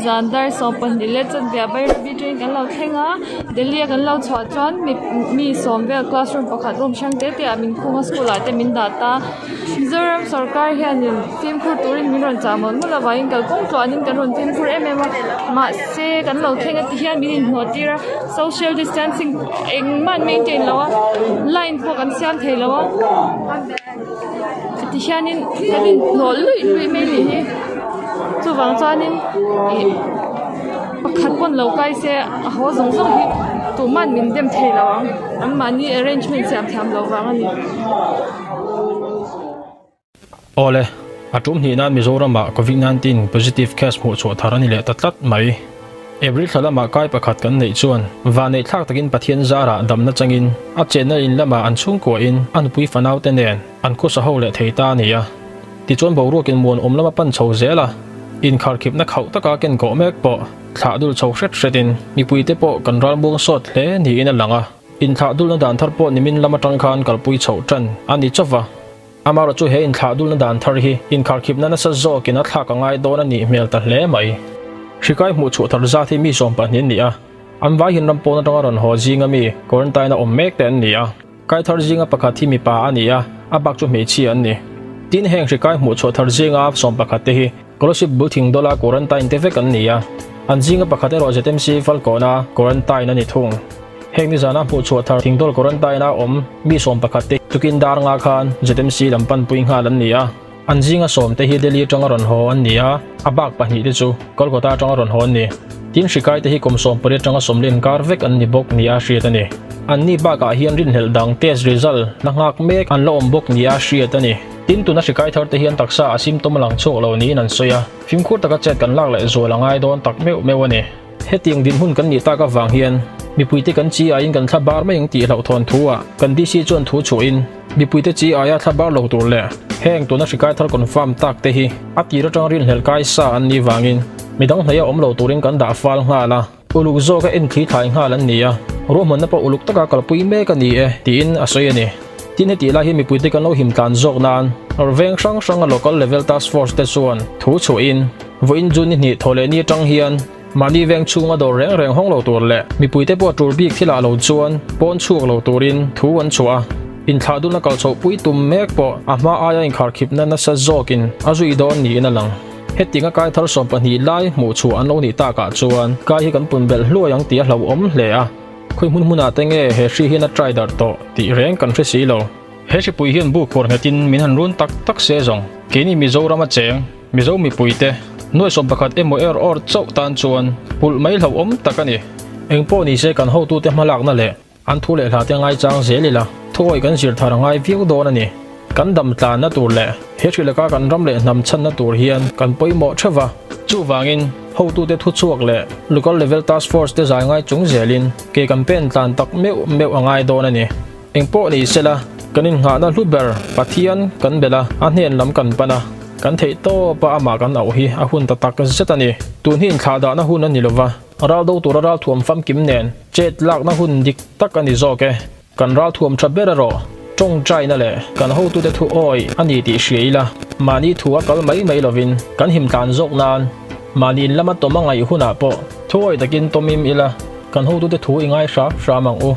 zan dar 12 leh chanve ah Bairabi train kan lo thleng a Delhi a kan lo chhuah chuan mi mi sawm vel classroom pakhat room hrang te te ah min khung a school ah te min dah ta Mizoram sorkar hianin fimkhur turin min rawn chah mawlh mawlh avangin kalkawng tluanin kan rawn fimkhur em em a mahse kan lo thleng a ti hian min inhnawh tir a social distancing engmah an maintain lo a line pawh kan siam thei lo a ti hianin kan inhnawh luih luih mai a nih hi chuvang chuanin ih pakhat pawn lo kai se a haw zawng zawng hi tuman min dem thei lo ang anmahni arrangement siam thiam loh vang a ni. Awle, a tum hnih nan Mizoramah Covid 19 positive case hmuh chhuah thar a ni leh ta tlat mai. April thla lamah kai pakhat kan neih chuan vahneih thlak takin Pathian zarah damna changin a chenna in lamah an chhungkuahin a nupui fanaute nen an khusa ho leh thei ta a ni a. Tichuan boruakin muan awm lama pan chho zel a, inkharkhipna khauh taka ken kawh mek pawh thlah dul chho hret hretin mipuite pawh kan ralmuang sawt hle niin a lang a. Inthlah dulna dan thar pawh nimin lam atang khan kalpui chhoh tan a ni chauh va. Amaherawhchu chu he inthlah dulna dan thar hi inkharkhipna nasa zawkin a thlak a ngai dawn a nih hmel ta hle mai. Hrikai hmuh chhuah thar zat hi mi 12 an ni a, an vaihin ram pawn atanga rawn haw zinga mi quarantine a awm mek te an ni a. Kai thar zinga pakhat hi mipa a ni a, a bak chu hmeichhia an ni. Tin, heng hrikai hmuh chhuah thar zinga 11 te hi Kolasib bul thing dawla quarantine te vek an ni a, an zinga pakhat erawh ZMC Falkawna quarantine a ni thung. Heng nizana hmuh chhuah thar thing dawl quarantine a awm mi 11 te tukin dar nga khan ZMC lam panpui nghal an ni a, an zinga 10 te hi Delhi atanga rawn haw an ni a, a bak pahnih te chu Kolkata atanga rawn haw an ni. Tin, hrikai te hi kum 18 atanga 40 inkar vek an ni bawk nia hriat a ni. Anni bakah hian rinhlelh dang test result la nghak mek an la awm bawk nia hriat a ni. Tin, tuna hrikai thar te hian taksa a symptom a lang chhuak lo niin an sawi a, fimkhur taka chet kan lak leh zual a ngai dawn tak meuh meuh a ni. Hetiang dinhmun kan nih tak avang hian mipuite kan chi aiin kan thla bar mai ang tih hlauhthawn thu ah kan DC chuan thu chhuahin mipuite chi aia thla bar lo tur leh heng tuna hrikai thar confirm tak te hi a tir atang rinhlelh kai sa an nih vangin midang hnaih a awm lo turin kan dah fal nghal a, uluk zawka enthli thlai nghal an ni a, ruahmanna pawh uluk taka kalpui mek a ni e tiin a sawi a ni. Tin hetih lai hi mipuite kan lo him tlan zawk nan veng hrang hranga local level task force te chuan thu chhuahin vawiin June ni hnih thawh leh ni atang hian mahni veng chhunga dawr reng reng hawng lo tur leh mipuite pawh tur bik thilah lo chuan pawn chhuak lo turin thu an chhuah a, inthlah duna kal chhoh pui tum mek pawh a hma aia inkharkhipna nasa zawkin a zui dawn niin a lang. Hetianga kai thar 12 lai hmuh chhuah an lo nih takah chuan kai hi kan pun belh hluai ang tih a hlauhawm hle a. Khawi hmun hmunah te nge he hri hian a try darh tawh tih reng kan hre si lo. He hripui hian bu khuar nghetin min han run tak tak se zawng. Keini Mizoram a cheng, Mizo mipuite, nuai 11 emaw er awr chauh tan chuan pulh mai hlauhawm tak a ni. Engpawh ni se kan hotute hmalakna leh an thu leh hlate ngaichang zel ila, thuawih kan zir thar a ngai viau dawn a ni. Kan dam tlanna tur leh he hri laka kan ram leh hnam chhanna tur hian kan pawimawh theuh va. Chuvangin, hotute thu chhuak leh Local Level Task Force te zai ngai chung zelin ke kan pen tlan tak meuh meuh a ngai dawn a ni. Engpawh ni sela, kan innghahna hlu ber Pathian kan belh a, a hnen lam kan pan a, kan theih tawp a amah kan auh hi a hun ta tak zet a ni. Tun hi inthlahdahna hun a ni lova, ral do tura ralthuam famkim nen chet lakna hun dik tak a ni zawk e. Kan ralthuam tha ber erawh tawngtaina leh kan hotute thu awi a ni tih hria ila, mahni thu a kal mai mai lovin kan him tlan zawk nan mahni in lama tawm a ngaih hunah pawh thu awi takin tawmim ila, kan hotute thu i ngai hram hram ang u.